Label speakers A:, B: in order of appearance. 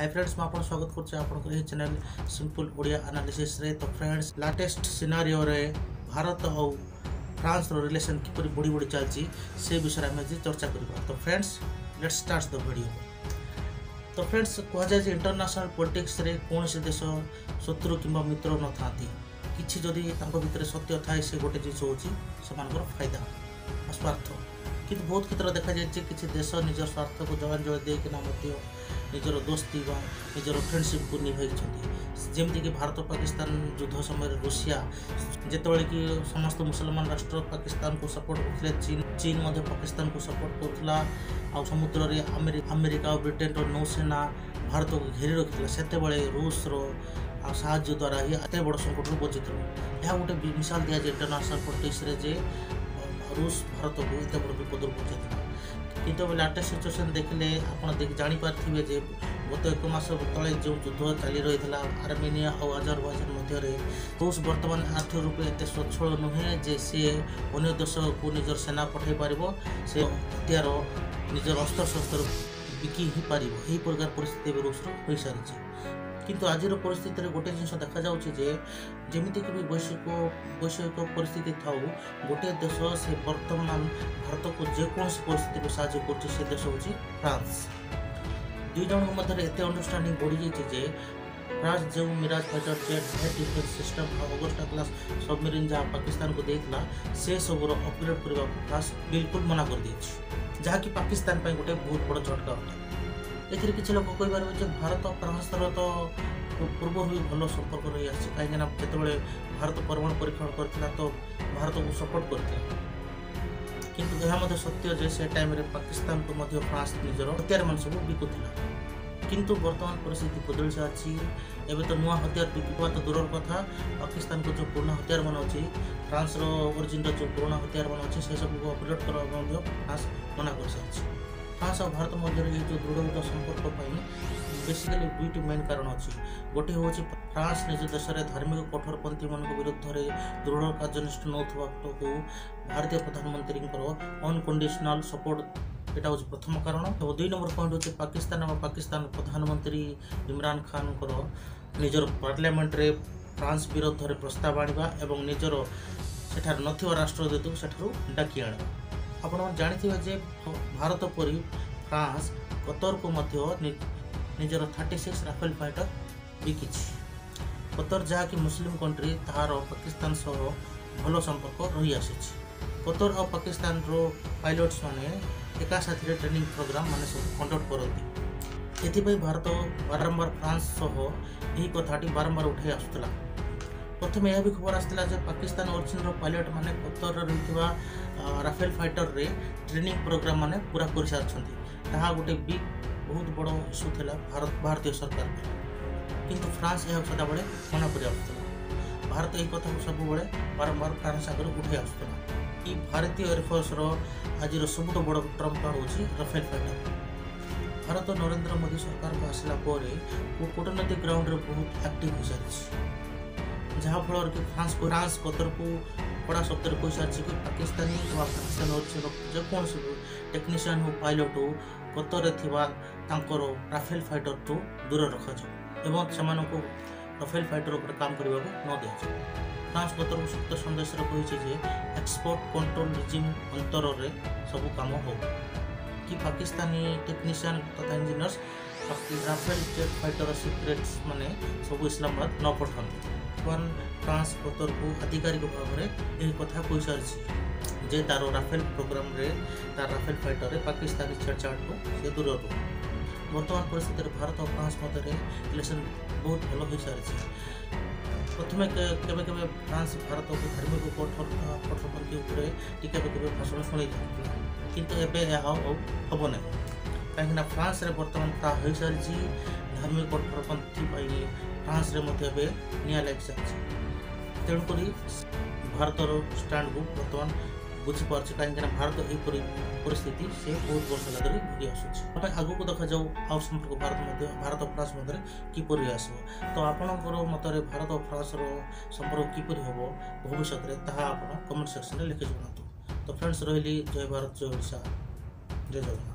A: High friends, ମୁଁ ଆପଣ ସ୍ୱାଗତ କରୁଛି ଆପଣଙ୍କର ଏହି ଚ୍ୟାନେଲ୍ ସିମ୍ପଲ୍ ଓଡ଼ିଆ ଆନାଲିସିସ୍ରେ। ତ ଫ୍ରେଣ୍ଡସ୍, ଲାଟେଷ୍ଟ ସିନାରିଓରେ ଭାରତ ଆଉ ଫ୍ରାନ୍ସର ରିଲେସନ୍ କିପରି ବଢ଼ି ବଢ଼ି ଚାଲିଛି, ସେ ବିଷୟରେ ଆମେ ଆଜି ଚର୍ଚ୍ଚା କରିବା। ତ friends, let's start the video. ତ ଫ୍ରେଣ୍ଡସ୍, କୁହାଯାଏ ଯେ ଇଣ୍ଟରନ୍ୟାସନାଲ୍ ପଲିଟିକ୍ସରେ କୌଣସି ଦେଶ ଶତ୍ରୁ କିମ୍ବା ମିତ୍ର ନଥାନ୍ତି। କିଛି ଯଦି ତାଙ୍କ ଭିତରେ ସତ୍ୟ ଥାଏ, ସେ ଗୋଟେ ଜିନିଷ ହେଉଛି ସେମାନଙ୍କର ଫାଇଦା ବା ସ୍ୱାର୍ଥ। କିନ୍ତୁ ବହୁତ କ୍ଷେତ୍ରରେ ଦେଖାଯାଇଛି, କିଛି ଦେଶ ନିଜ ସ୍ୱାର୍ଥକୁ ଜଳାଞ୍ଜଳି ଦେଇକିନା ମଧ୍ୟ ନିଜର ଦୋସ୍ତି ବା ନିଜର ଫ୍ରେଣ୍ଡସିପ୍କୁ ନିଭାଇଛନ୍ତି। ଯେମିତିକି ଭାରତ ପାକିସ୍ତାନ ଯୁଦ୍ଧ ସମୟରେ ରୁଷିଆ, ଯେତେବେଳେ କି ସମସ୍ତ ମୁସଲମାନ ରାଷ୍ଟ୍ର ପାକିସ୍ତାନକୁ ସପୋର୍ଟ କରୁଥିଲେ, ଚୀନ ମଧ୍ୟ ପାକିସ୍ତାନକୁ ସପୋର୍ଟ କରୁଥିଲା, ଆଉ ସମୁଦ୍ରରେ ଆମେରିକା ଆଉ ବ୍ରିଟେନର ନୌସେନା ଭାରତକୁ ଘେରି ରଖିଥିଲା, ସେତେବେଳେ ରୁଷର ଆଉ ସାହାଯ୍ୟ ଦ୍ୱାରା ହିଁ ଏତେ ବଡ଼ ସଙ୍କଟରୁ ବଞ୍ଚିଥିଲୁ। ଏହା ଗୋଟେ ମିସାଲ ଦିଆଯାଏ ଇଣ୍ଟରନ୍ୟାସନାଲ୍ ପଲିଟିକ୍ସରେ ଯେ ରୁଷ ଭାରତକୁ ଏତେ ବଡ଼ ବିପଦରୁ ବଞ୍ଚାଇଥିଲା। କିନ୍ତୁ ଏବେ ଲାଟେଷ୍ଟ ସିଚୁଏସନ୍ ଦେଖିଲେ ଆପଣ ଦେଖି ଜାଣିପାରିଥିବେ ଯେ ଗତ ଏକ ମାସ ତଳେ ଯେଉଁ ଯୁଦ୍ଧ ଚାଲି ରହିଥିଲା ଆର୍ମେନିଆ ଆଉ ଆଜରବାଇଜାନ ମଧ୍ୟରେ, ରୁଷ ବର୍ତ୍ତମାନ ଆର୍ଥିକ ରୂପେ ଏତେ ସ୍ୱଚ୍ଛଳ ନୁହେଁ ଯେ ସିଏ ଅନ୍ୟ ଦେଶକୁ ନିଜର ସେନା ପଠାଇ ପାରିବ, ସେ ହତିଆର ନିଜର ଅସ୍ତ୍ରଶସ୍ତ୍ର ବିକି ହିଁ ପାରିବ। ଏହି ପ୍ରକାର ପରିସ୍ଥିତି ଏବେ ରୁଷର ହୋଇସାରିଛି। କିନ୍ତୁ ଆଜିର ପରିସ୍ଥିତିରେ ଗୋଟେ ଜିନିଷ ଦେଖାଯାଉଛି ଯେ ଯେମିତିକି ବି ବୈଷୟିକ ପରିସ୍ଥିତି ଥାଉ, ଗୋଟିଏ ଦେଶ ସେ ବର୍ତ୍ତମାନ ଭାରତକୁ ଯେକୌଣସି ପରିସ୍ଥିତିରେ ସାହାଯ୍ୟ କରୁଛି, ସେ ଦେଶ ହେଉଛି ଫ୍ରାନ୍ସ। ଦୁଇ ଜଣଙ୍କ ମଧ୍ୟରେ ଏତେ ଅଣ୍ଡରଷ୍ଟାଣ୍ଡିଂ ବଢ଼ିଯାଇଛି ଯେ ଫ୍ରାନ୍ସ ଯେଉଁ Mirage fighter jet, air defence system ଆଉ ଅଗଷ୍ଟା କ୍ଲାସ୍ ସବମେରିନ୍ ଯାହା ପାକିସ୍ତାନକୁ ଦେଇଥିଲା, ସେ ସବୁର ଅପଗ୍ରେଡ୍ କରିବାକୁ ଫ୍ରାନ୍ସ ବିଲକୁଲ ମନା କରିଦେଇଛି, ଯାହାକି ପାକିସ୍ତାନ ପାଇଁ ଗୋଟେ ବହୁତ ବଡ଼ ଝଟକା ଅଟେ। ଏଥିରେ କିଛି ଲୋକ କହିପାରିବେ ଯେ ଭାରତ ଫ୍ରାନ୍ସର ତ ପୂର୍ବରୁ ବି ଭଲ ସମ୍ପର୍କ ରହି ଆସିଛି, କାହିଁକିନା ଯେତେବେଳେ ଭାରତ ପରମାଣୁ ପରୀକ୍ଷଣ କରିଥିଲା ତ ଭାରତକୁ ସପୋର୍ଟ କରିଥିଲା। କିନ୍ତୁ ଏହା ମଧ୍ୟ ସତ୍ୟ ଯେ ସେ ଟାଇମ୍ରେ ପାକିସ୍ତାନକୁ ମଧ୍ୟ ଫ୍ରାନ୍ସ ନିଜର ହତିଆରମାନ ସବୁ ବିକୁଥିଲା। କିନ୍ତୁ ବର୍ତ୍ତମାନ ପରିସ୍ଥିତି ବଦଳି ସାରିଛି। ଏବେ ତ ନୂଆ ହତିଆର ବିକିବା ତ ଦୂରର କଥା, ପାକିସ୍ତାନକୁ ଯେଉଁ ପୁରୁଣା ହତିଆରମାନ ଅଛି, ଫ୍ରାନ୍ସର ଅରିଜିନର ଯେଉଁ ପୁରୁଣା ହତିଆରମାନ ଅଛି, ସେସବୁକୁ ଅପଗ୍ରେଡ୍ କରିବାକୁ ମଧ୍ୟ ଫ୍ରାନ୍ସ ମନା କରିସାରିଛି। ଫ୍ରାନ୍ସ ଆଉ ଭାରତ ମଧ୍ୟରେ ଏହି ଯେଉଁ ଦୃଢ଼ ସମ୍ପର୍କ ପାଇଁ ବେସିକାଲି ଦୁଇଟି ମେନ୍ କାରଣ ଅଛି। ଗୋଟିଏ ହେଉଛି ଫ୍ରାନ୍ସ ନିଜ ଦେଶରେ ଧାର୍ମିକ କଠୋରପନ୍ଥୀମାନଙ୍କ ବିରୁଦ୍ଧରେ ଦୃଢ଼ କାର୍ଯ୍ୟାନୁଷ୍ଠାନ ନେଉଥିବାକୁ ଭାରତୀୟ ପ୍ରଧାନମନ୍ତ୍ରୀଙ୍କର ଅନକଣ୍ଡିସନାଲ୍ ସପୋର୍ଟ, ଏଇଟା ହେଉଛି ପ୍ରଥମ କାରଣ। ଏବଂ ଦୁଇ ନମ୍ବର ପଏଣ୍ଟ ହେଉଛି ପାକିସ୍ତାନ ଏବଂ ପାକିସ୍ତାନ ପ୍ରଧାନମନ୍ତ୍ରୀ ଇମରାନ ଖାନଙ୍କର ନିଜର ପାର୍ଲାମେଣ୍ଟରେ ଫ୍ରାନ୍ସ ବିରୁଦ୍ଧରେ ପ୍ରସ୍ତାବ ଆଣିବା ଏବଂ ନିଜର ସେଠାରେ ନଥିବା ରାଷ୍ଟ୍ରଦୂତକୁ ସେଠାରୁ ଡାକି ଆଣିବା। ଆପଣମାନେ ଜାଣିଥିବେ ଯେ ଭାରତ ପରି ଫ୍ରାନ୍ସ କତରକୁ ମଧ୍ୟ ନିଜର 36 ରାଫେଲ ଫାଇଟର ବିକିଛି। କତର ଯାହାକି ମୁସଲିମ କଣ୍ଟ୍ରି, ତାହାର ପାକିସ୍ତାନ ସହ ଭଲ ସମ୍ପର୍କ ରହିଆସିଛି। କତର ଆଉ ପାକିସ୍ତାନର ପାଇଲଟ୍ସ ମାନେ ଏକା ସାଥିରେ ଟ୍ରେନିଂ ପ୍ରୋଗ୍ରାମ ମାନେ ସବୁ କଣ୍ଡକ୍ଟ କରନ୍ତି। ଏଥିପାଇଁ ଭାରତ ବାରମ୍ବାର ଫ୍ରାନ୍ସ ସହ ଏହି କଥାଟି ବାରମ୍ବାର ଉଠାଇ ଆସୁଥିଲା। ପ୍ରଥମେ ଏହା ବି ଖବର ଆସିଥିଲା ଯେ ପାକିସ୍ତାନ ଅରିଜିନର ପାଇଲଟ ମାନେ କତରରେ ରହିଥିବା ରାଫେଲ ଫାଇଟରରେ ଟ୍ରେନିଂ ପ୍ରୋଗ୍ରାମ ମାନେ ପୁରା କରିସାରିଛନ୍ତି। ତାହା ଗୋଟେ ବିଗ୍, ବହୁତ ବଡ଼ ଇସ୍ୟୁ ଥିଲା ଭାରତୀୟ ସରକାର ପାଇଁ। କିନ୍ତୁ ଫ୍ରାନ୍ସ ଏହାକୁ ସଦାବେଳେ ମନା କରି ଆସୁଥିଲା। ଭାରତ ଏହି କଥାକୁ ସବୁବେଳେ ବାରମ୍ବାର ଫ୍ରାନ୍ସ ଆଗରେ ଉଠାଇ ଆସୁଥିଲା କି ଭାରତୀୟ ଏୟାରଫୋର୍ସର ଆଜିର ସବୁଠୁ ବଡ଼ ଟ୍ରମ୍ପ କାର୍ଡ଼ ହେଉଛି ରାଫେଲ ଫାଇଟର। ଭାରତ ନରେନ୍ଦ୍ର ମୋଦି ସରକାରକୁ ଆସିଲା ପରେ କୂଟନୈତିକ ଗ୍ରାଉଣ୍ଡରେ ବହୁତ ଆକ୍ଟିଭ ହୋଇସାରିଛି, ଯାହାଫଳରେ କି ଫ୍ରାନ୍ସ କତରକୁ କଡ଼ା ଶବ୍ଦରେ କହିସାରିଛି କି ପାକିସ୍ତାନୀ କିମ୍ବା ପାକିସ୍ତାନ ଯେକୌଣସି ଟେକ୍ନିସିଆନ୍ ହଉ, ପାଇଲଟ୍ ହଉ, କତରରେ ଥିବା ତାଙ୍କର ରାଫେଲ ଫାଇଟରଠୁ ଦୂରରେ ରଖାଯାଉ ଏବଂ ସେମାନଙ୍କୁ ରାଫେଲ ଫାଇଟର ଉପରେ କାମ କରିବାକୁ ନ ଦିଆଯାଉ। ଫ୍ରାନ୍ସ କତରକୁ ଶକ୍ତ ସନ୍ଦେଶରେ କହିଛି ଯେ ଏକ୍ସପୋର୍ଟ କଣ୍ଟ୍ରୋଲ ରିଜିମ୍ ଅନ୍ତରରେ ସବୁ କାମ ହଉ କି ପାକିସ୍ତାନୀ ଟେକ୍ନିସିଆନ୍ ତଥା engineers Rafale jet fighter secrets ମାନେ ସବୁ ଇସଲାମାବାଦ ନ ପଠାନ୍ତୁ। ବର୍ତ୍ତମାନ ଫ୍ରାନ୍ସ କତରକୁ ଆଧିକାରିକ ଭାବରେ ଏହି କଥା କହିସାରିଛି ଯେ ତାର ରାଫେଲ ପ୍ରୋଗ୍ରାମରେ, ତାର ରାଫେଲ ଫାଇଟରରେ ପାକିସ୍ତାନୀ ଛେଡ଼ଛାଡ଼ଠୁ ସେ ଦୂରରେ ରହୁ। ବର୍ତ୍ତମାନ ପରିସ୍ଥିତିରେ ଭାରତ ଓ ଫ୍ରାନ୍ସ ମଧ୍ୟରେ ରିଲେସନ୍ ବହୁତ ଭଲ ହୋଇସାରିଛି। ପ୍ରଥମେ କେବେ କେବେ ଫ୍ରାନ୍ସ ଭାରତକୁ ଧାର୍ମିକ କଠୋରପନ୍ଥୀ ଉପରେ ଟିକେ କେବେ କେବେ ଭାଷଣ ଶୁଣାଇ ଯାଉଥିଲା, କିନ୍ତୁ ଏବେ ଏହା ଆଉ ହେବ ନାହିଁ, କାହିଁକିନା ଫ୍ରାନ୍ସରେ ବର୍ତ୍ତମାନ ତାହା ହୋଇସାରିଛି। ଧାର୍ମିକ କଠୋରପନ୍ଥୀ ପାଇଁ ଫ୍ରାନ୍ସରେ ମଧ୍ୟ ଏବେ ନିଆଁ ଲାଗିସାରିଛି। ତେଣୁକରି ଭାରତର ଷ୍ଟାଣ୍ଡକୁ ବର୍ତ୍ତମାନ ବୁଝିପାରୁଛି, କାହିଁକିନା ଭାରତ ଏହିପରି ପରିସ୍ଥିତି ସେ ବହୁତ ବର୍ଷ ହେଲା ଧରି ଭୋଗି ଆସୁଛି। ଆଗକୁ ଦେଖାଯାଉ ଆଉ ସମ୍ପର୍କ ଭାରତ ଫ୍ରାନ୍ସ ମଧ୍ୟରେ କିପରି ଆସିବ। ତ ଆପଣଙ୍କର ମତରେ ଭାରତ ଓ ଫ୍ରାନ୍ସର ସମ୍ପର୍କ କିପରି ହେବ ଭବିଷ୍ୟତରେ, ତାହା ଆପଣ କମେଣ୍ଟ ସେକ୍ସନରେ ଲେଖି ଜଣାନ୍ତୁ। ତ ଫ୍ରେଣ୍ଡସ୍, ରହିଲି। ଜୟ ଭାରତ, ଜୟ ଓଡ଼ିଶା, ଜୟ ଜଗନ୍ନାଥ।